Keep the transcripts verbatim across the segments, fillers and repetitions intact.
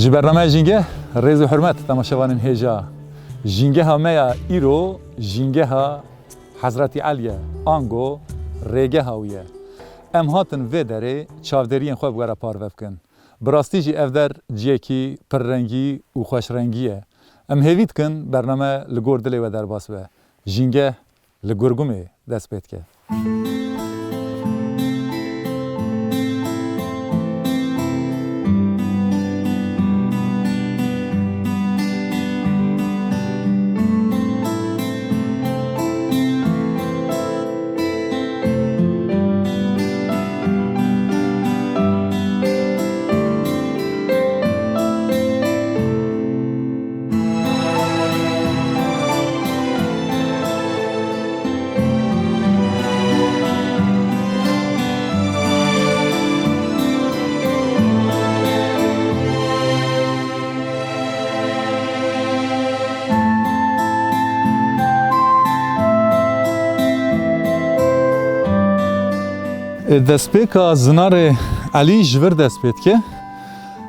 Ji bernameya Jîngeh, rêz û hurmet temaşevanên hêja. Jîngeha me ya îro, jîngeha Hezretî Elî ye, ango rêgeha wî ye. Em hatin vê derê çavdêriyên xwe bi we re parve bikin. Bi rastî jî ev der ciyekî pirrengî û xweşrengî ye. Em hêvî dikin bername li gor dilê we derbas be. Jîngeh li Gurgumê dest pê dike. Destpêka Zinarê Elî ji vir dest pê dike.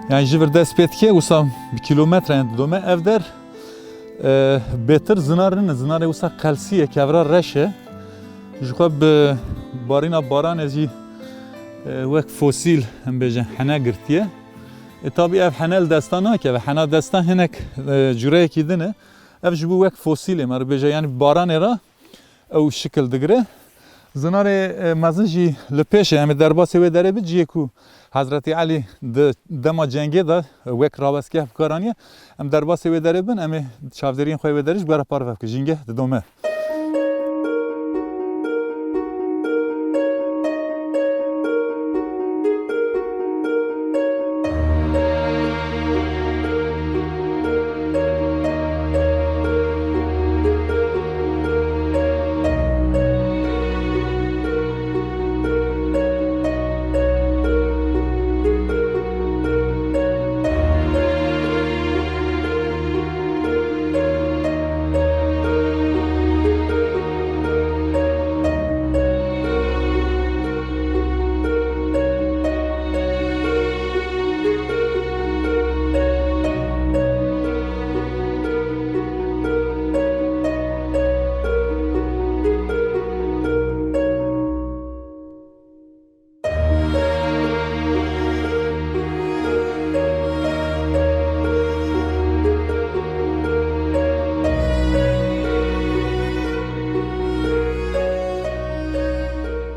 Yani ji vir dest pê dike, wisa bi kilometreyan didome ev der. E, bêtir zinar nîne, zinarê wisa qelsî ye, kevra reş e. Ji xwe bi barîna baranê jî, e, wek fosîl, em bêjin, hene girtiye. E, tabî ev hene li destan nakeve, hena destan hinek, e, cureyekî din e. Ev ji bo wek fosîlê, me re bêje, yani baranê re ew şikil digire. Zinarê, e, mezin jî li pêş e. Em ê derbasê wê derê bin, cihê ku Hezretî Elî di dema cengê de wek rawestgeh bi kar aniye. Em derbasê wê derê bin, em ê çavdêriyên xwe wê derê ji we re parve bikin. Jîngeh didome.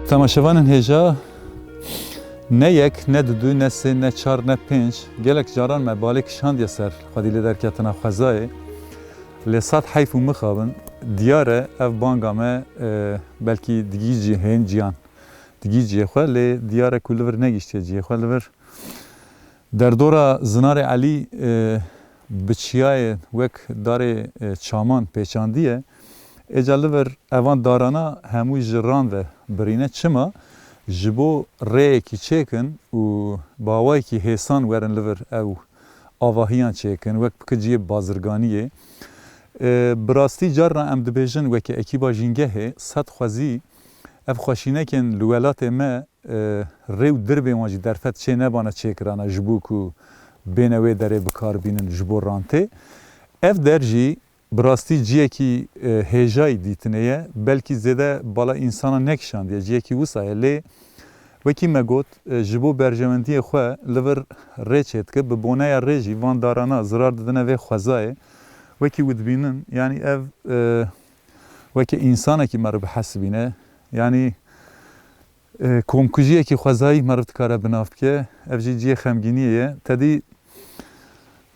Temaşevanên hêja, ne yek, ne didu, ne sê, ne çar, ne pênc, gelek caran me balê kişandiye ser xwedî lê derketina xwezayê. Lê sed heyf û mixabin, diyar e ev banga me, e, belkî digihî hên ciyan. Digihî cihê xwe, lê diyar e ku li vir negihîştiye cihê xwe. Li vir derdora Zinarê Elî, e, bi çiyayê wek darê, e, çaman pêçandiye. Êca li vir evan darana hemû ji ran ve birîne. Çima? Ji bo rêyekî çêkin û bi awayekî hêsan werin li vir ew avahiyan çêkin, wek bike cihê bazirganiyê. E, bi rastî carna em dibêjin weke ekîba Jîngehê, sed xwezî ev xweşînekên li welatê me, e, rê û dirbên wan jî derfet çê nebana çêkirana ji bo ku bêne wê derê bi kar bînin ji bo rantê. Ev der jî bi rastî ciyekî, e, hêjayî dîtinê ye. Belkî zêde bala însana nekişandiye, ciyekî wisa ye. Lê wekî me got, e, ji bo berjewendiyê xwe li vir rê çêdike. Bi boneya rê jî van darana zirar didine vê xwezayê. Wekî we dibînin, yanî ev, e, weke însanekî me re bihesibîne. Yanî, e, komkujiyekî xwezayî meriv dikare bi nav bike. Ev jî cihê xemgîniyê ye. Tedî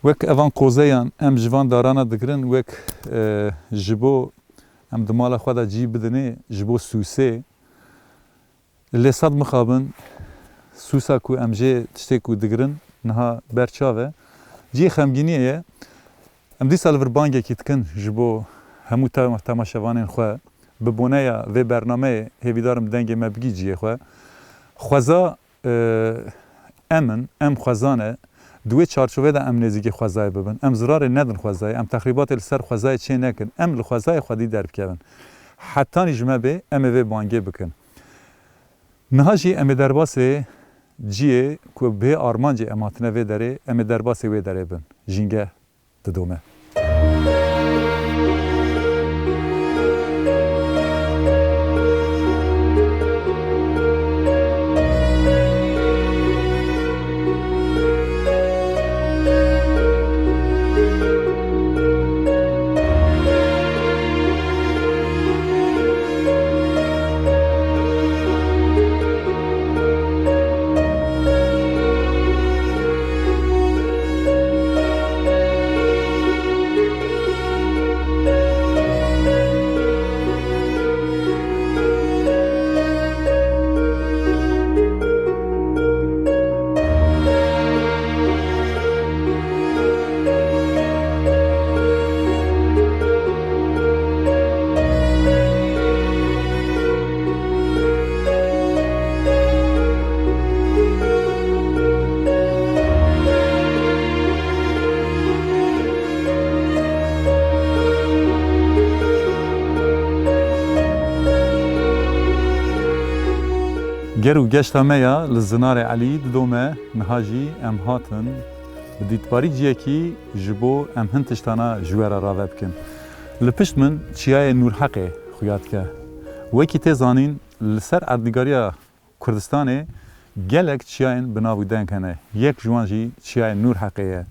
wek evan qozeyan em ji van darana digirin, wek, e, ji bo em di mala xwe de cî bidinê, ji bo sûsê. Lê sed mixabin, sûsa ku em jê tiştê ku digirin niha ber çav e. Cihê xemgîniyê ye. Em dîsa li vir bangekî dikin ji bo hemû te-, temaşevanên xwe. Bi boneya vê bernameyê hêvîdarim dengê me bigî cihê xwe. Xweza, e, em in, em xweza ne. Di wê çarçovê de em nêzîkî xwezayê bibin. Em zirarê nedin xwezayê, em texrîbatê li ser xwezayê çê nekin. Em li xwezayê xwedî derbikevin. Hetanî ji me bê, em ê vê bangê bikin. Niha jî em ê derbasê Cihê ku bê armancê em hatine vê derê, em ê derbasê wê derê bin. Jîngeh didome. Ger û geşta me ya li Zinarê Elî didome, niha jî em hatin bi dîtbarî cihekî ji bo em hin tiştana ji we re rave bikin. Li pişt min Çiyayê Nûrheqê xuya dike. Wekî tê zanîn, li ser erdnîgariya Kurdistanê gelek çiyayên bi nav û deng hene. Yek ji wan jî Çiyayê Nûrheqê ye.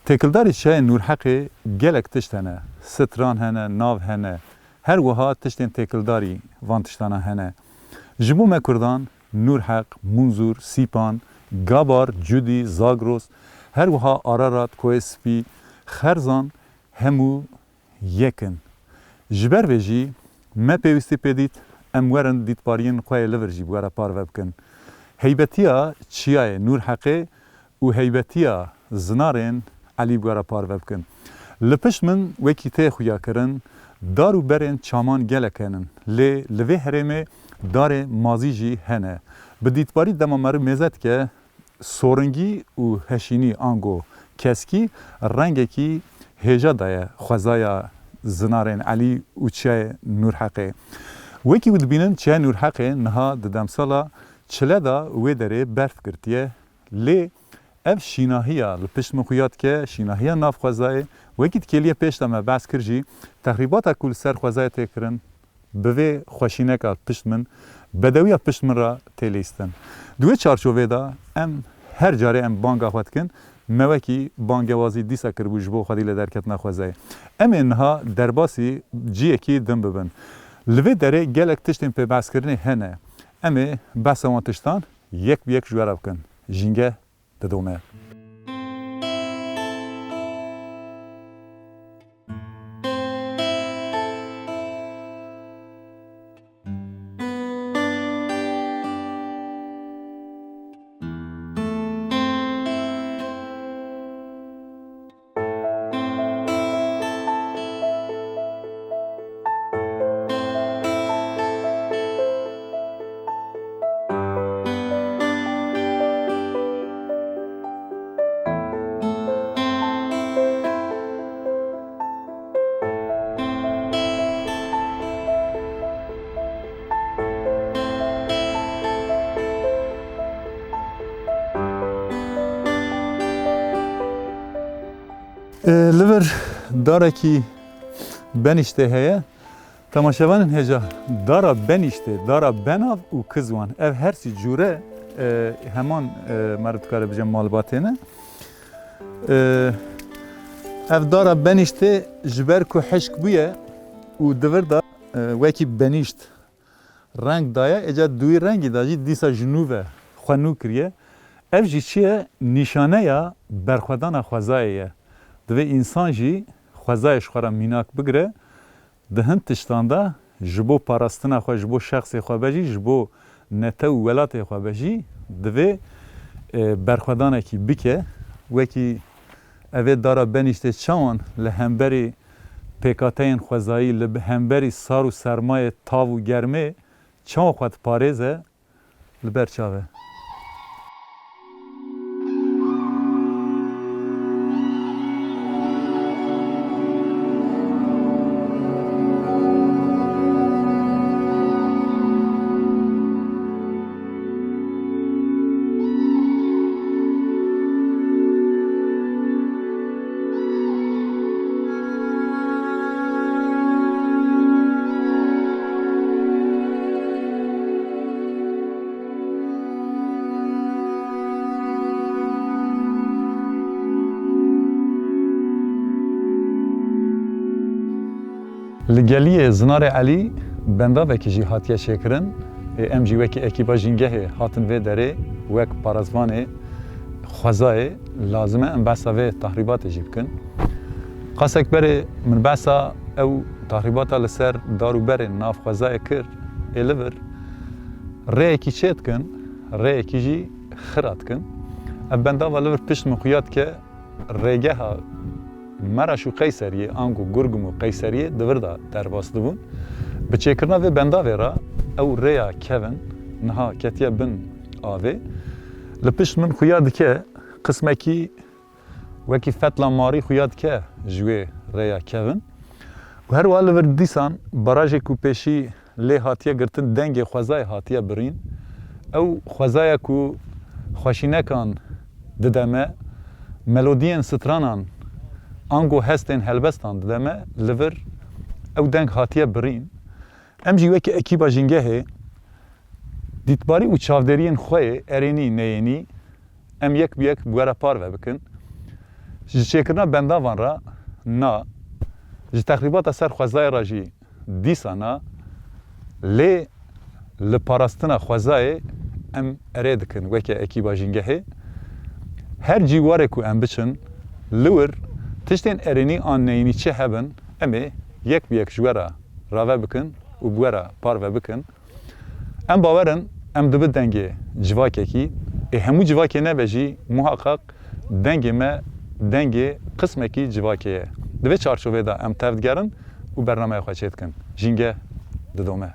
Têkildarî Çiyayê Nûrheqê gelek tişt hene. Stran hene, nav hene. Her wiha tiştên têkildarî van tiştana hene. Ji bo me Kurdan, Nûrheq, Munzur, Sîpan, Gabar, Cudî, Zagros, her wiha Ararat, Koyê Spî, Xerzan, hemû yek in. Ji ber vê jî me pêwîstî pê dît, em werin dîtbariyên xwe yê li vir jî bi we re parve bikin. Heybetiya Çiyayê Nûrheqê û heybetiya Zinarên Elî bi we re parve bikin. Li pişt min wekî tê xuya kirin, dar û berên çaman gelek henin, lê li vê herêmê darê mazî jî hene. Bi dîtbarî dema meriv mêze dike, soringî û heşînî ango keskî rengekî hêja daye xwezaya Zinarên Elî û Çiyayê Nûrheqê. Wekî hûn dibînin, Çiyayê Nûrheqê niha di demsala çile de wê derê berf girtiye, lê ev şînahiya li pişt min xuya dike, şînahiya nav xwezayê, wekî di kêliyê pêş de me behs kir jî, texrîbata ku li ser xwezayê tê kirin, bi vê xweşîneka pişt min, bedewiya pişt min re tê lîstin. Di wê çarçovê de em her carê em banga xwe dikin, me wekî bangewazî dîsa kiribû ji bo xwedî lê derketina xwezayê. Em ê niha derbasî ciyekî din bibin. Li vê derê gelek tiştên pêbehskirinê hene. Em ê behsa wan tiştan yek bi yek ji we re bikin. Jîngeh didome. E, li vir darekî benîştê heye. Temaşevanên hêja, dara benîştê, dara benav û kizwan, ev her sî cûre, e, heman, e, meriv dikare bije malbatê ne. E, ev dara benîştê ji ber ku hişk bûye û di vir de, e, wekî benîşt reng daye, êca di wî rengî de jî dîsa ji nû ve xwe nû kiriye. Ev jî çi ye? Nîşaneya berxwedana xwezayê ye. Divê însan jî xwezayê ji xwe re mînak bigire, di hin tiştan de ji bo parastina xwe, ji bo şexsê xwe be jî, ji bo netew û welatê xwe be jî, divê, e, berxwedanekî bike. Wekî evê dara benîştê çawan li hemberî pêkateyên xwezayî, li hemberî sar û sermayê, tav û germê çawa xwe diparêze, li ber çav e. Li geliyê Zinarê Elî bendavekî jî hatiye çêkirin. Ê, em jî wekî ekîba Jîngehê hatin vê derê, wek parezvanê xwezayê lazim e em behsa vê tahrîbatê jî bikin. Qasek berê min behsa ew tahrîbata li ser dar û berên nav xwezayê kir. Ê li vir rêyekî çê dikin, rêyekî jî xira dikin. Ev bendava li vir pişt min xuya dike, rêgeha Meraş û Qeyseriyê, ango Gurgum û Qeyseriye di vir de derbas dibûn. Bi çêkirina vê bendavê re ew rêya kevin niha ketiye bin avê. Li pişt min xuya dike qismekî wekî fetla marî xuya dike ji wê rêya kevin. Û her wiha li vir dîsan barajê ku pêşî lê hatiye girtin, dengê xwezayê hatiye birîn. Ew xwezaya ku xweşînekan dide me, melodiyên stranan ango hestên helbestan dide me, li vir ew deng hatiye birîn. Em jî wekî ekîba Jîngehê dîtbarî û çavdêriyên xwe yê erênî neyênî em yek bi yek bi we re parve bikin. Ji çêkirina bendavan re na, ji texrîbata ser xwezayê re jî dîsa na, lê li parastina xwezayê em erê dikin weke ekîba Jîngehê. Her cî warê ku em biçin, li wir tiştên erênî an neyînî çi hebin, em ê yek bi yek ji we re rave bikin û bi we re parve bikin. Em bawer in, em dibi dengê civakekî, ê hemû civakê nebe jî, muhaqaq dengê me dengê qismekî civakê ye. Di vê çarçovê de em tev digerin û bernameya xwe çêdikin. Jîngeh didome.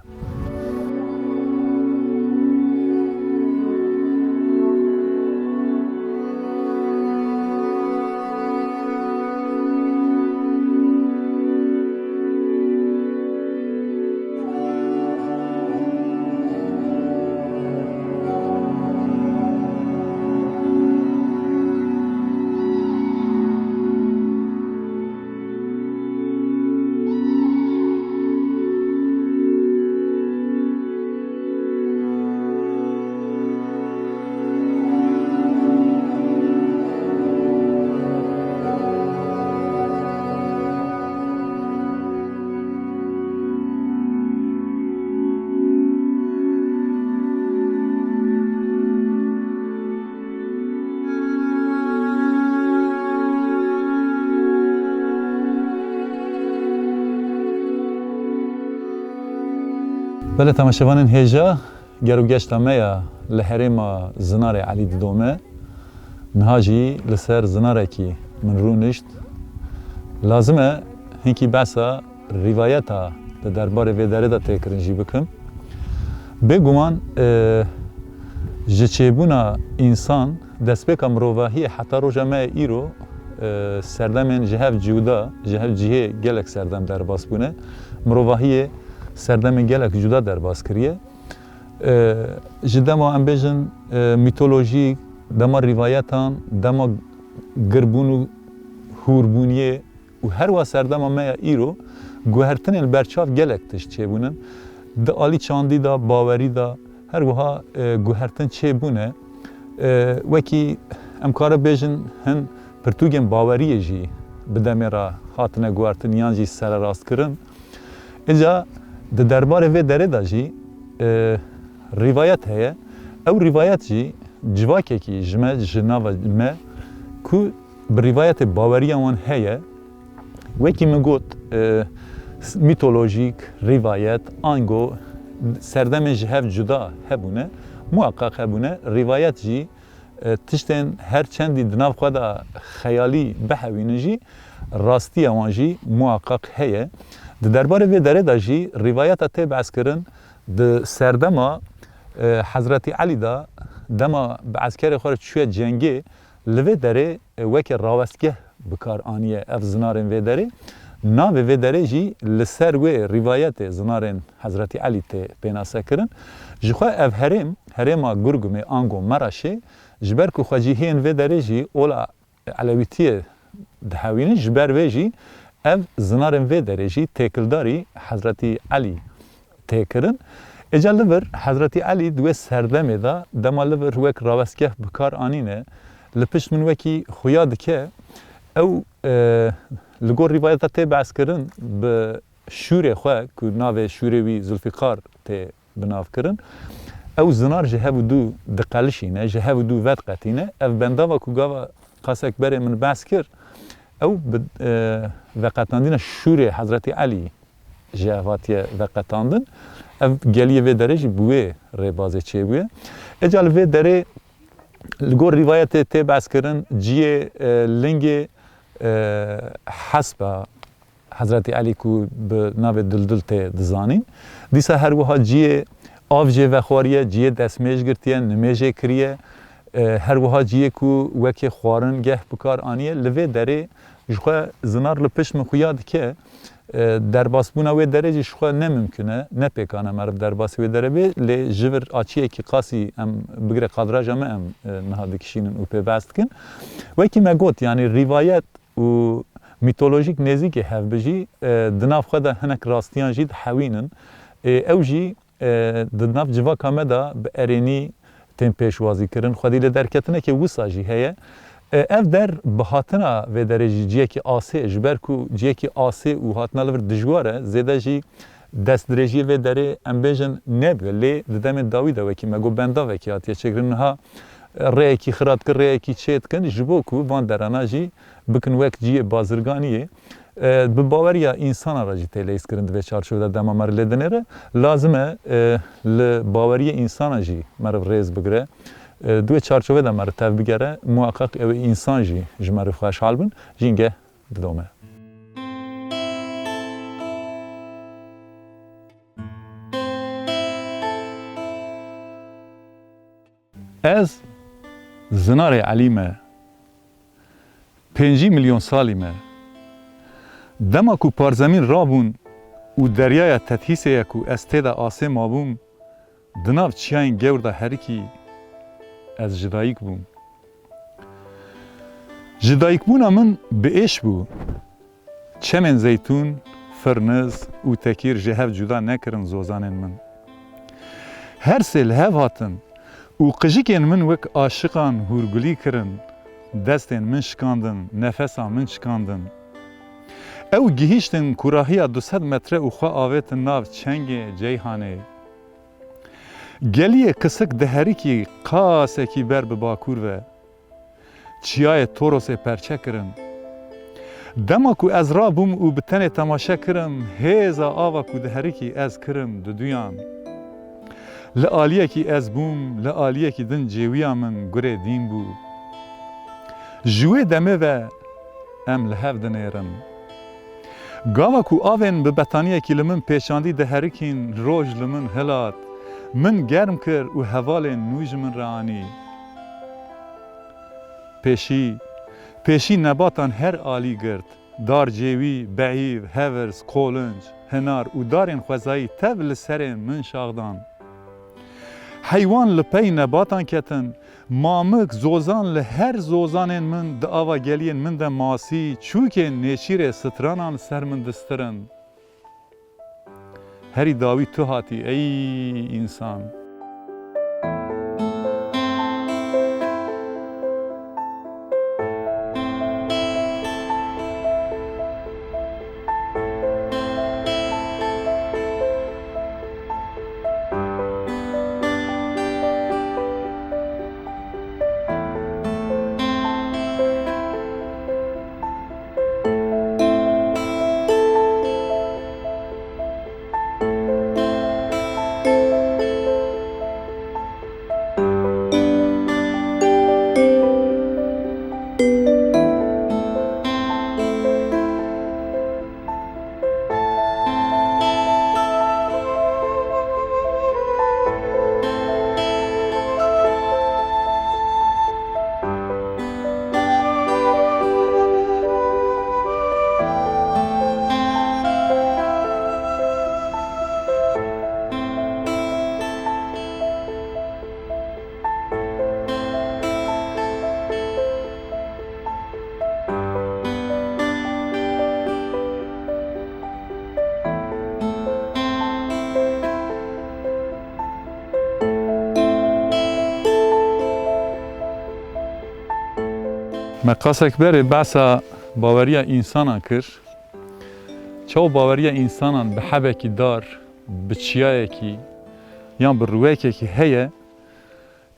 Belê temaşevanên hêja, gerogeşta me ya li herêma Zinarê Elî didome. Niha jî li ser zinarekî min rûnişt. Lazim e hinkî behsa rîvayeta di derbarê vê derê de tê kirin jî bikim. Bêguman, e, ji çêbûna însan, destpêka mirovahiyê heta roja me ya îro, e, serdemên ji hev cuda, ji hev cihê gelek serdem derbas bûne. Mirovahiyê serdemên gelek cuda derbas kiriye. E, ji dema, em bêjin, e, mîtolojîk, dema rîvayetan, dema girbûn û hûrbûniyê û her wiha serdema me ya îro, guhertinên li berçav gelek tişt çêbûnin. Di alî çandî de, bawerî de, her wiha, e, guhertin çêbûne. E, wekî em kare bêjin, hin pirtûkên baweriyê jî bi demê re hatine guhertin yan jî sererastkirin. Îca di derbarê vê derê de jî, e, rîvayet heye. Ew rîvayet jî civakekî ji me, ji nava me ku bi rîvayetê baweriya wan heye. Wekî min got, e, s-, mîtolojîk, rîvayet, ango serdemên ji hev cuda hebûne, muhaqqaq hebûne. Rîvayet jî, e, tiştên her çendî di nav xwe de xeyalî bihewînin jî, rastiya wan jî muhaqqaq heye. Di derbarê vê derê de jî rîvayeta tê behskirin, di serdema, e, Hezretî Elî de, dema bi eskerê xwe re çûye cengê, li vê derê, e, weke rawestgeh bi kar aniye ev zinarên vê derê. Navê vê derê jî li ser wê rîvayetê zinarên Hezretî Elî tê pênase kirin. Ji xwe ev herêm, herêma Gurgumê ango Meraşê, ji ber ku xwecihiyên vê derê jî ola Elewîtiyê dihewînin, ji ber vê jî ev zinarên vê derê jî têkildarî Hezretî Elî tê kirin. Îca li vir Hezretî Elî di wê serdemê de dema li vir wek rawestgeh bi kar anîne, li pişt min wekî xuya dike, ew, e, li gor rîvayeta tê behs kirin, bi şûrê xwe ku navê şûrê wî Zulfîqar tê bi nav kirin, ew zinar ji hev û dû diqelişîne, ji hev û dû vediqetîne. Ev bendava ku gava qasek berê min behs kir, ew bi, e, veqetandina şûrê Hezretî Elî ji hev hatiye veqetandin. Ev geliyê vê derê jî bi wê rêbazê çêbûye. Eca li vê derê li gor rîvayetê tê behs kirin, ciyê, e, lingê, e, hesba Hezretî Elî ku bi navê Duldul tê dizanîn. Dîsa her wiha ciyê av jê vexwariye, ciyê destmêj girtiye, nimêjê kiriye. E, her wiha ciyê ku wekê xwarin geh bi kar aniye, li vê derê ji xwe zinar li pişt min xuya dike. E, derbasbûna wê derê jî ji xwe ne mimkun e, ne pêkan e meriv derbasî wê derê bê, lê ji vir açiyekî qasî em bigire kadraja me em, e, niha dikişînin û pê behs dikin. Wekî me got, yanî rîvayet û mîtolojîk nêzîkê hev bi jî, e, di nav xwe de hinek rastiyan jî dihewînin. E, ew jî, e, di nav civaka me de bi erênî tên pêşwazî kirin. Xwedî lê derketinekê wisa jî heye. E, ev der bi hatina vê derê jî ciyekî asê, ji ber ku ciyekî asê û hatina li vir dijwar e, zêde jî destdirêjiyê vê derê em bêjin nebû. Lê di demên dawî de wekî me got bendavekî hatiye çêkirin. Niha rêyekî xira dikin, rêyekî çê dikin, ji bo ku van derana jî bikin wek ciyê bazirganiyê. E, bi baweriya însana re jî tê leyîzkirin di vê çarçovê de dema meriv lê dinêre. Lazim e, e, li baweriyê însana jî meriv rêz bigire. E, di wê çarçovê de meriv tev bigere, muheqeq ew ê însan jî ji meriv xweşhal bin, jîngeh didome. Ez Zinarê Elî me, pêncî milyon salî me. Dema ku parzemîn rabûn û deryaya Tethîsê ye ku ez tê de asê mabûm, di nav çiyayên gewr de herikî ez ji dayik bûm. Ji dayikbûna min bi êş bû. Çemên zeytûn, firniz û tekîr ji hev cuda nekirin zozanên min. Her sê li hev hatin û qijikên min wek aşiqan hûrgulî kirin, destên min şikandin, nefesa min şikandin. Ew gihîştin kurahiya du sed metre û xwe avêtin nav çengê Ceyhanê. Geliyê kisik diherikî qasekî ber bi bakur ve. Çiyayê Torosê perçe kirin. Dema ku ez rabûm û bi tenê temaşe kirim, hêza ava ku diherikî ez kirim duduyan. Li aliyekî ez bûm, li aliyekî din cêwiya min gurê dîn bû. Ji wê demê ve em li hev dinêrin. Gava ku avên bi betaniyekî li min pêçandî diherikîn, roj li min hilat, min germ kir û hevalên nû ji min re anî. Pêşî, pêşî nebatan her alî girt, dar cêwî, behîv, hevirz, kolinc, hinar û darên xwezayî tev li serên min şaxdan. Heywan li pey nebatan ketin, mamik, zozan li her zozanên min di ava geliyên min de masî, çûkên nêçîrê stranan li ser min distirin. Herî dawî tu hatî, ey însan. Me qasek berê behsa baweriya însanan kir. Çawa baweriya însanan bi hebekî dar, bi çiyayekî yan bi rûyekekî heye,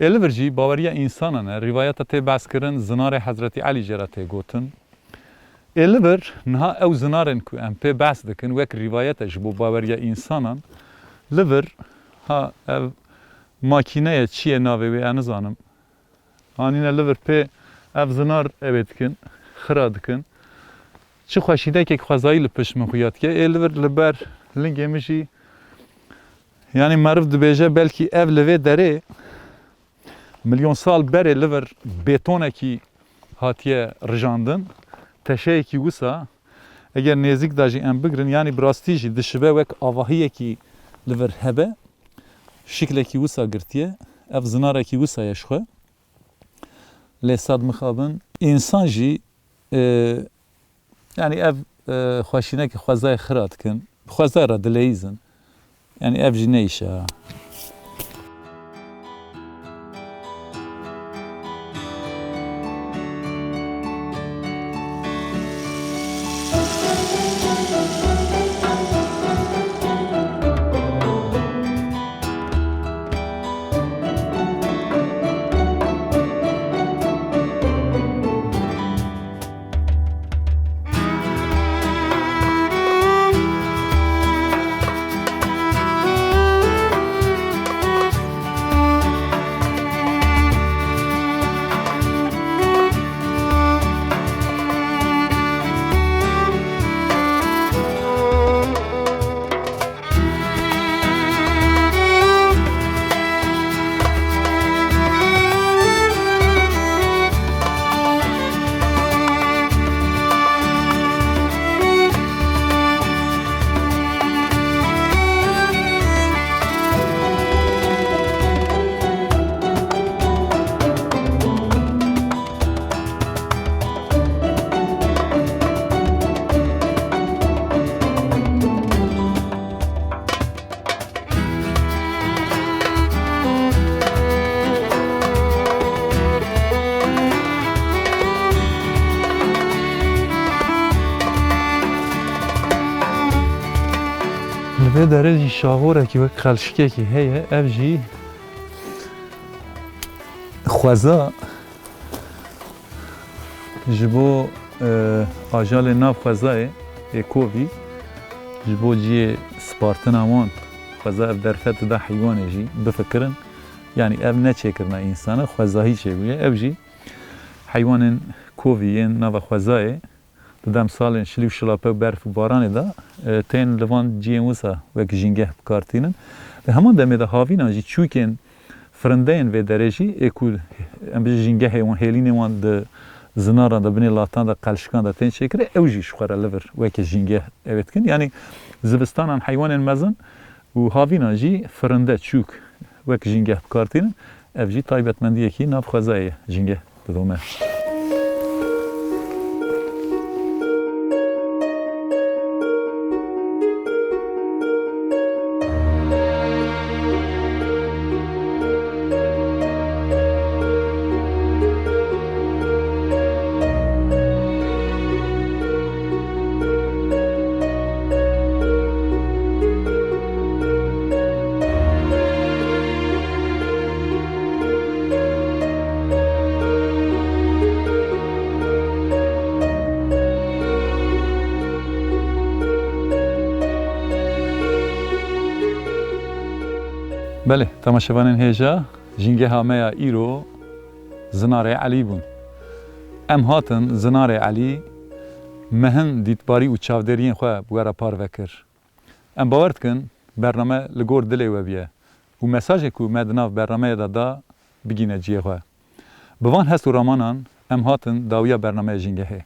ê li vir jî baweriya însanan e. Rîvayeta tê behs kirin, zinarê Hezretî Elî jê re tê gotin. Ê li vir niha ew zinarên ku em pê behs dikin, wek rîvayet e ji bo baweriya însanan, li vir ha ev makîne ye, çi ye navê wê, ez nizanim. Anîne li vir pê ev zinar ewê dikin, xira dikin. Çi xweşînekek xwezayî li pişt min xuya dike. Ê li vir li ber lingê min jî, yanî meriv dibêje belkî ev li vê derê milyon sal berê li vir bêtonekî hatiye rijandin. Teşeyekî wisa, eger nêzîk de jî em bigrin, yanî bi rastî jî dişibe wek avahiyekî li vir hebe, şiklekî wisa girtiye, ev zinarekî wisa ye ji xwe. Lê sed mixabin, însan jî, e, yanî ev, e, xweşîneke xwezayê xira dikin, bi xwezayê re dileyîzin. Yanî ev jî ne îş e. Li vê derê jî şaxorekî wek qelşikekî heye, ev jî xweza ji bo, e, ajalê nav xwezayê ê kovî, ji bo cihê spartina wan, xweza ev derfet dida heywanê jî, bifikirin. Yanî ev ne çêkirina însan e, xwezahî çêbûye. Ev jî heywanên kovî yên nava xwezayê di dem salên şilî û şilape û berf û baranê de, e, tên li van cihên wisa wek jîngeh bi kar tînin. Di heman demê de havînan jî çûkên firindeyên vê derê jî, ê ku em bijî jîngehê wan, hêlînê wan di zinaran de, binê latan de, qelşikan de tên çêkirê, ew jî ji xwe re li vir weke jîngeh ewê dikin. Yanî zivistanan heywanên mezin û havînan jî firinde çûk wek jîngeh bi kar tînin. Ev jî taybetmendiyekî nav xwezayê ye, jîngeh didome. Belê, temaşevanên hêja, jîngeha me ya îro Zinarê Elî bûn. Em hatin Zinarê Elî, me hin dîtbarî û çavdêriyên xwe bi we re parve kir. Em bawer dikin bername li gor dilê we bûye û mesajê ku me di nav bernameyê de da bigîne cihê xwe. Bi van hest û ramanan em hatin dawiya bernameyê Jîngehê.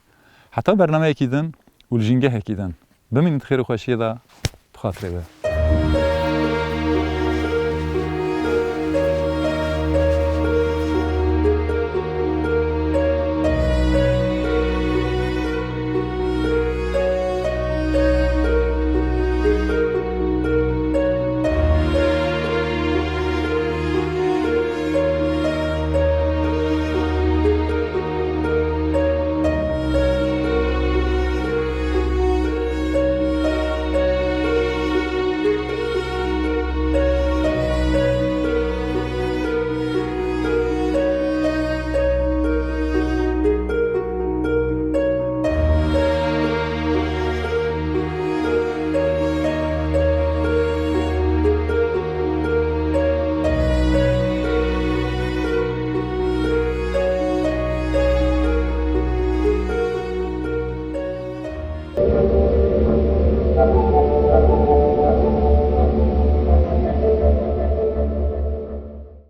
Heta bernameyekî din û li jîngehekî din. Bimînin di xêr û xweşiyê de, bi xatirê we.